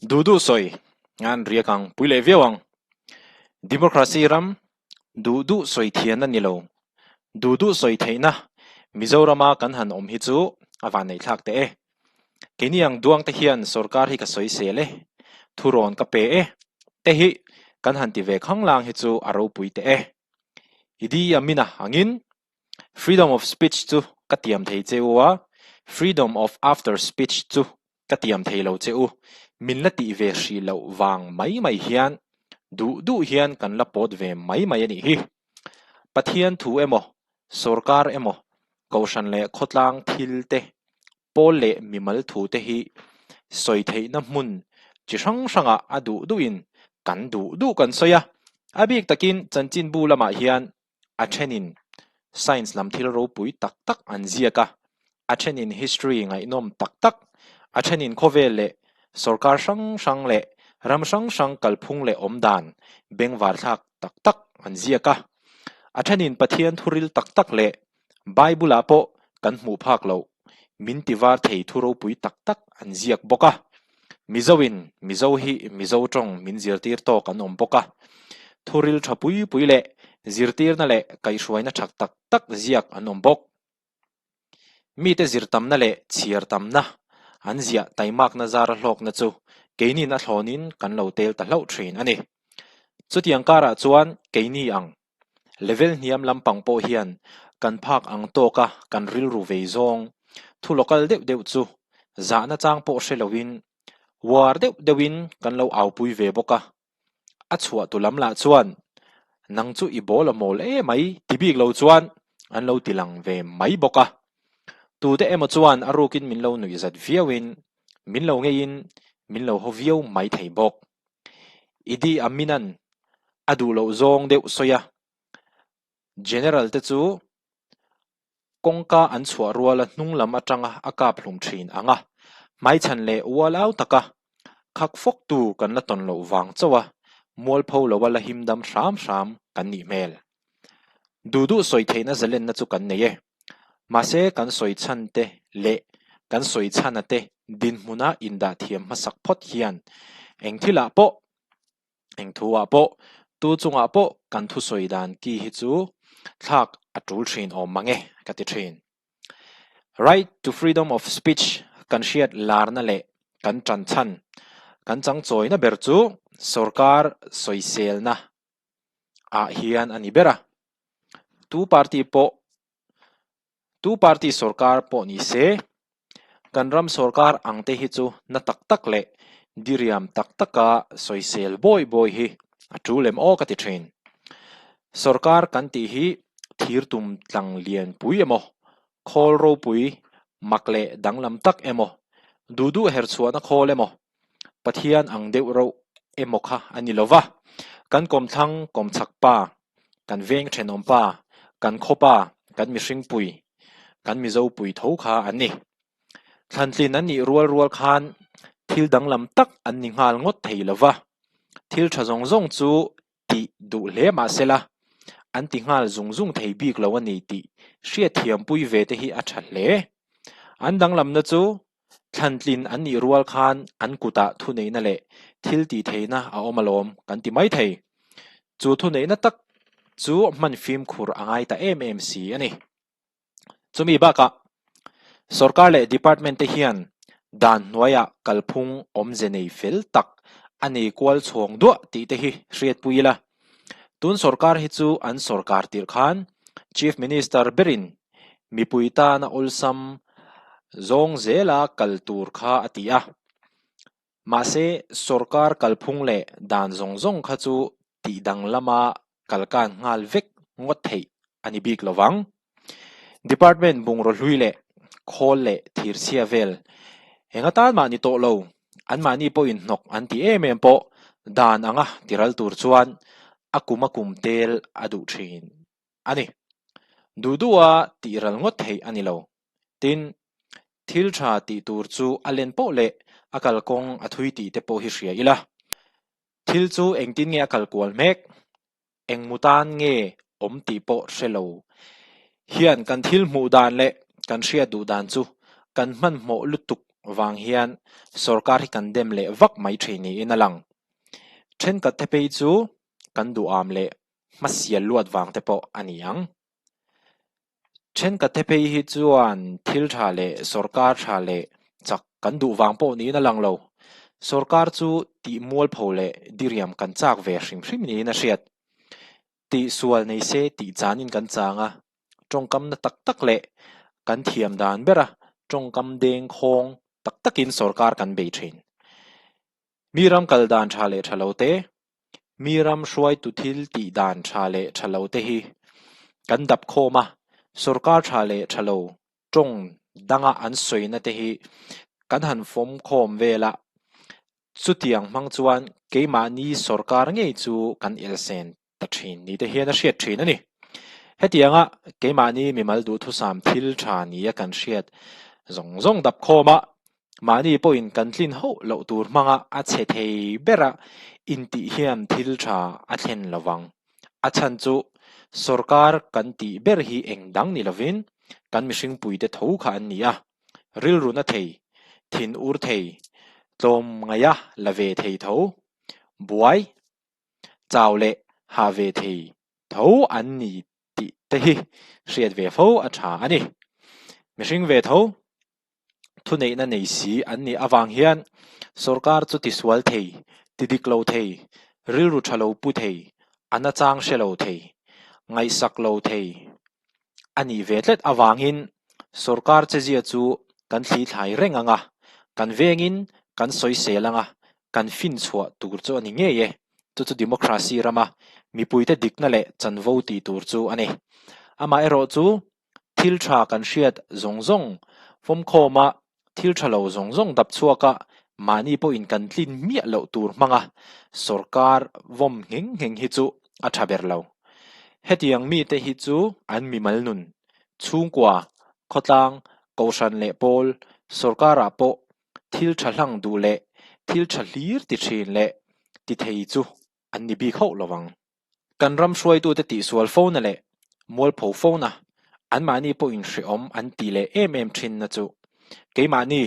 Duh duh sawi an riak ang pui leh viau ang. Democracy ram duh duh sawi thian a ni lo. Duh duh sawi theihna Mizorama kan han awm hi chu a vannei thlak teh e. Keini ang duang te hian sorkar hi ka sawi sel e, thurawn ka pe e te hi kan han ti ve khanglang hi chu a ropui teh e. Idi Amina angin Freedom of speech chu ka tiam thei che u a, freedom of after speech chu ka tiam thei lo che u. Min la tih ve hrih loh vang mai mai hian duh duh hian kan la pawt ve mai mai a nih hi. Pathian thu emaw, sorkar emaw, kohhran leh khawtlang thil te, pawl leh mimal thu te hi sawi theihna hmun chi hrang hrangah a duh duhin kan duh duh kan sawi a. A bik takin chanchinbu lamah hian A thenin science lam thil ropui tak tak an ziak a, a thenin history ngaihnawm tak tak, a thenin khawvel leh sorkar hrang hrang leh ram hrang hrang kalphung leh awmdan bengvar thlak tak tak an ziak a, a thenin Pathian thuril tak tak leh Bible-ah pawh kan hmuh phak loh min ti var thei thu ropui tak tak an ziak bawk a. Mizoin Mizo hi Mizo tawng min zirtir tawk an awm bawk a. Thuril tha pui pui leh zirtirna leh kaihhruaina tha tak tak ziak an awm bawk. Mite zir tamna leh chhiar tamna an ziah taimakna zara hlawkna chu keinin a thlawnin kan lo tel ta hlauh thin a ni. Chutiang karah chuan keini ang Level hniam lampang pawh hian kan phak ang tawka kan rilru vei zawng thu local deuh deuh chu zahna chang pawh hre loin uar deuh deuhin kan lo aupui ve bawk a. A chhuah tu lam lah chuan nang chu i bawl a mawl e mai ti bik lo chuan an lo ti lang ve mai bawk a. Tute emaw chuan a rukin min lo nuihzat viauin min lo ngeiin min lo haw viau mai thei bawk. Idi Amin-a'n a duh loh zawng deuh sawi a, General te chu kawngka an chhuah ruala hnung lam atanga a kap hlum thin ang a, hmaichhan leh ual au taka khak fawktu kan la tawn loh vang chauh a, mualpho loa la him dam hram hram kan nih hmel. Duh duh sawi theihna zalenna chu kan nei e. Mahse kan sawi chhan te leh kan sawi chhana te dinhmuna indah thiam hmasak phawt hian eng thilah pawh, eng thuah pawh, tu chungah pawh kan thusawi dan ki hi chu thlak a tul thin awm mang e ka ti thin. Right to freedom of speech kan hriat larna leh kan tan chhan, kan changchawina ber chu sorkar sawiselna ah hian a ni ber a. Tu party pawh tu party sorkar pawh ni se kan ram sorkar ang te hi chu na tak tak leh diriam tak taka sawisel bawi bawi hi a tul em aw ka ti thin. Sorkar kan tih hi thir tum tlang lian pui emaw khawl ropui mak leh danglam tak emaw duh duh herchhuahna khawl emaw Pathian ang deuh reuh emaw kha a ni lo va, kan kawmthlang kawmchhak pa, kan veng thenawm pa, kan khaw pa, kan mihring pui, kan Mizo pui tho kha an ni. Thlantlin an nih rual rual khan thil danglam tak an ni nghal ngawt thei lo va, thil tha zawng zawng chu tih duh hle mah sela, an ti nghal zung zung thei bik lo a ni tih hriatthiampui ve te hi a tha hle. An danglamna chu Thlantlin an nih rual khan an kutah thuneihna leh thil tihtheihna a awm alawm kan ti mai thei. Chu thuneihna tak chu hman fimkhur a ngai ta em em si a ni. Chumi bakah sorkar leh department te hian dan hnuaiah kalphung awmze nei fel tak a nei kual chhawng duah tih te hi hriatpui ila. Tun sorkar hi chu an sorkar tirh khan Chief Minister berin Mipui tana awlsam zawng zela kal tur kha a ti a. Mahse, sorkar kalphung leh dan zawng zawng kha chu tih danglama kalkan nghal vek ngawt theih a ni bik lovang. Department bungraw hlui leh khawl leh thirchhia vel eng atan mah ni tawh lo, anmahni pawhin hnawk an ti em em pawh dan anga tiral tur chuan a kum a kum tel a duh thin. a ni. Duh duha tih ral ngawt theih a ni lo. Tin, thil tha tih tur chu a len poh leh a kalkawng a thui tih te pawh hi hria ila. Thil chu engtin nge a kal kual mek, eng mu tan nge awm tih pawh hre lo hian kan thil hmuh dan leh kan hriat duh dan chu kan hmanhmawh lutuk. vang hian sorkar hi kan dem leh vak mai thin niin a lang. Thenkhat te phei chu kan duham leh hmasial luat vang te pawh a ni ang. Thenkhat te phei hi chuan thil tha leh sorkar tha leh chak kan duh vang pawh niin a lang lo. Sorkar chu tih mualpho leh diriam kan chak ve hrim hrim niin a hriat. Tih sual nei se tih chanin kan chang a, tawngkam na tak tak leh kan thiam dan bera tawngkam deng khawng tak takin sorkar kan bei thin. Mi ram kal dan tha leh tha lo te, mi ram hruaitu thil tih dan tha leh tha lo te hi kan dap khawm a, sorkar tha leh tha lo tawng danga an sawina te hi kan han fawm khawm vel a, chutiang hmang chuan keimahni sorkar ngei chu kan elsen ta thin ni te hian a hriat thin a ni. Hetianga keimahni mimal duhthusam thil tha nia kan hriat zawng zawng dap khawm a, mahni pawhin kan tlin hauh loh tur hmanga a chhe thei bera intih hian thil tha a thlen lo vang. A chhan chu sorkar kan tih ber hi eng dang ni lovin kan mihringpuite tho kha an ni a, rilru na thei, thin ur thei, tlawm ngaia la ve thei tho, buai chau leh hah ve thei tho an ni tih te hi hriat ve fo a tha a ni. Mihring ve tho thuneihna nei si an nih avang hian sorkar chu tisual thei, ti dik lo thei, rilru tha lo pu thei, a nachang hre lo thei, ngaihsak lo thei a nih ve tlat avangin sorkar chezia chu kan thli thlai reng ang a, kan vengin kan sawisel ang a, kan finchhuah tur chu a ni ngei e. Chu chu democracy rama mipuite dikna leh chanvo tih tur chu a ni. Amaherawh chu thil tha kan hriat zawng zawng fawmkhawma thil tha lo zawng zawng dap chhuaka mahni pawhin kan tlin miah loh tur hmanga sorkar vawm ngheng ngheng hi chu a tha ber lo. Hetiang mite hi chu an mimal nun, chhungkua, khawtlang, kohhran leh pawl, sorkarah pawh thil tha hlang duh leh thil tha hlir ti thin leh ti thei chu an ni bik hauh lo vang. Kan ram hruaitute tihsual fona leh mualpho fona anmahni pawhin hrehawm an tih leh em em thinna chu keimahni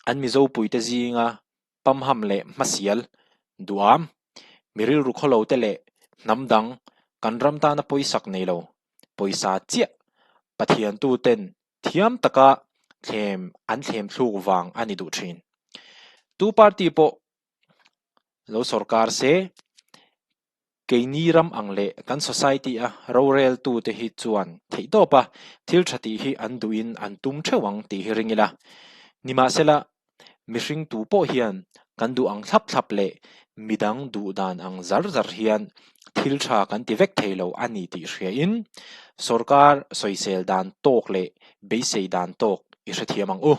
an Mizopuite zinga pamham leh hmasial, duham, mi rilru khawlote leh hnam dang kan ram tana pawisak nei lo, pawisa chiah Pathiantuten thiam taka thlem an thlem thluk vang a ni duh thin. Tu party pawh lo sorkar se, keini ram ang leh kan society a roreltute hi chuan theihtawp a thil tha tih hi an duhin an tum theuh ang tih hi ring ila. Nimahsela, mihring tu pawh hian kan duh ang thlap thlap leh midang duh dan ang zar zar hian thil tha kan ti vek thei lo a ni tih hriain sorkar sawisel dan tawk leh beisei dan tawk i hrethiam ang u.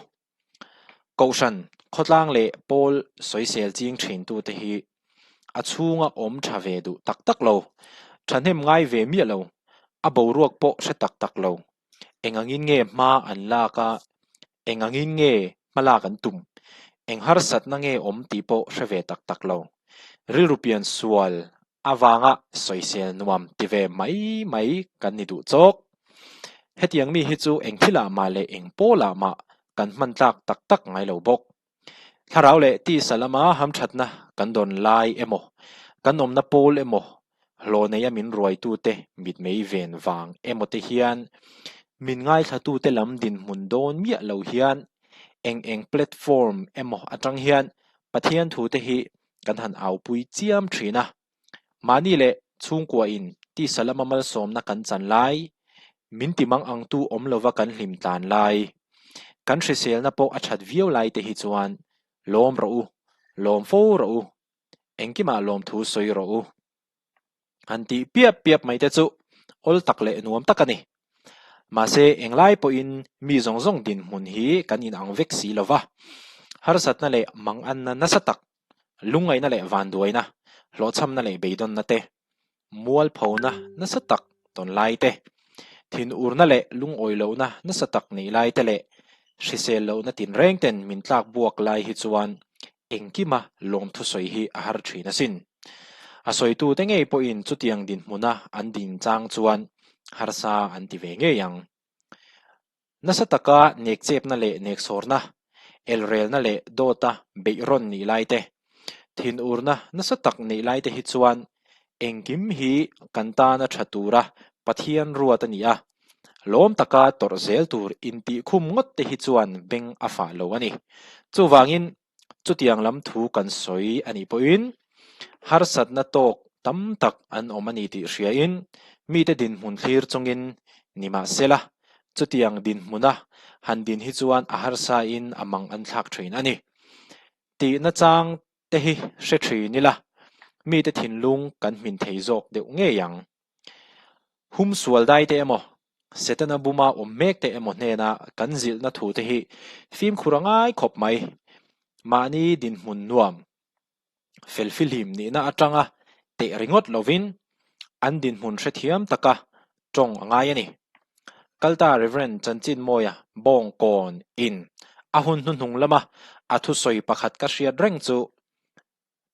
Kohhran, khawtlang leh pawl sawisel ching thintute hi a chhunga awm tha ve duh tak tak lo, thahnem ngai ve miah lo, a boruak pawh hre tak tak lo. Eng angin nge hma an lak a, eng angin nge hma lak an tum, eng harsatna nge awm tih pawh hre ve tak tak lo. Rilru pian sual avanga sawisel nuam ti ve mai mai kan ni duh chawk. Hetiang mi hi chu eng thilah mah leh eng pawlah mah kan hman tlak tak tak ngai lo bawk. Thlarau leh tisa lama hamthatna kan dawn lai emaw, kan awmna pawl emaw, hlawh neia min ruaitute mitmei ven vang emaw te hian min ngaithlatute lam dinhmun dawn miah lo hian eng eng platform emaw atang hian Pathian thute hi kan han aupui chiam thin a. Mahni leh chhungkuain tisa lama malsawmna kan chan lai, min ti mang angtu awm lova kan hlim tlan lai, kan hriselna pawh a that viau lai te hi chuan lawm rawh u, lawm fo rawh u, engkimah lawmthu sawi rawh u. Han tih piap piap mai te chu awl tak leh nuam tak a ni. Mahse, englai pawhin mi zawng zawng dinhmun hi kan inang vek si lo va, harsatna leh manganna nasa tak, lungngaihna leh vanduaina, hlawhchhamna leh beidawnna te, mualphona nasa tak tawn lai te, thinurna leh lungawi lohna nasa tak neih lai te leh hrisel lohna tinreng ten min tlak buak lai hi chuan engkima lawmthusawi hi a har thin asin. A sawitute ngei pawhin chutiang dinhmuna an din chang chuan harsa an ti ve ngei ang. Nasa taka nekchepna leh neksawrna. Elrelna leh dawta beih rawn nih lai te, thinurna nasa tak neih lai te hi chuan engkim hi kan tana tha tura Pathian ruat a ni a, lawm taka tawrh zel tur intihkhum ngawt te hi chuan beng a fah lo a ni. Chuvangin chutiang lam thu kan sawi a nih pawhin harsatna tawk tam tak an awm a ni tih hriain mite dinhmun thlir chungin nimahsela chutiang dinhmuna han din hi chuan a harsain a mang an thlak thin a ni. Tihna chang te hi hre thin ila mite thinlung kan hmin thei zawk deuh ngei ang. Hum sual dai te emaw, Setana buma awm mek te emaw hnena kan zilhna thu te hi fimkhur a ngai khawp mai. Mahni dinhmun nuam, felfihlim nihna atanga teh ringawt lovin an dinhmun hrethiam taka tawng a ngai a ni. Kalta Rev. Chanchinmawia Bawngkawn in a hun hnuhnung lama a thusawi pakhat ka hriat reng chu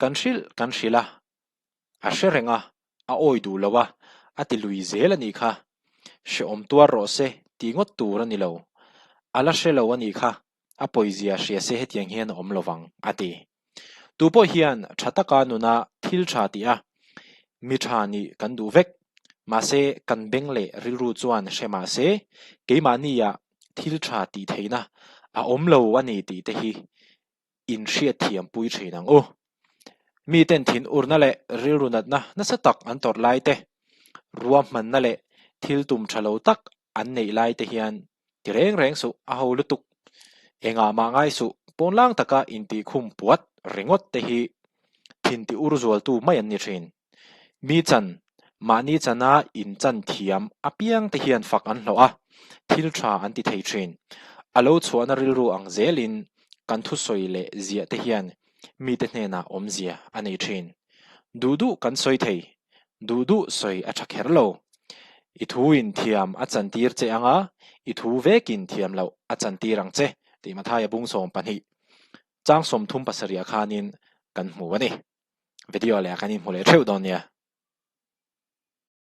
kan hrilh kan hrilh a, A hre reng a, a awi duh lo a, a ti lui zel a nih kha. Hrehawm tuar rawh se tih ngawt tur a ni lo. A la hre lo a nih kha, a pawizia hria se hetiang hian a awm lo vang, a ti. Tu pawh hian tha taka nuna thil tha tih a, mi tha nih kan duh vek. Mahse, kan beng leh rilru chuan hre mah se, keimahnia thil tha tih theihna a awm lo a ni tih te hi inhriatthiam pui thin ang u. Miten thinurna leh rilru natna nasa tak an tawrh lai te, ruahmanna leh thil tum tha lo tak an neih lai te hian ti reng reng suh, a ho lutuk. Engah mah ngai suh, pawnlang taka intihkhum puat ringawt te hi thin ti ur zualtu mai an ni thin. Mi chan, mahni chana inchan thiam apiang te hian fak an hlawh a, thil tha an ti thei thin. A lo chhuahna rilru ang zelin kan thusawi leh ziah te hian mite hnenah awmzia a nei thin. Duh duh kan sawi thei, duh duh sawi a tha kher lo. I thuin thiam a chantir che anga i thu vekin thiam loh a chantir ang che tih Mathaia bung 12 chang 37 ah khanin kan hmu a ni. Video leh ah kan inhmu leh theuh dawn nia.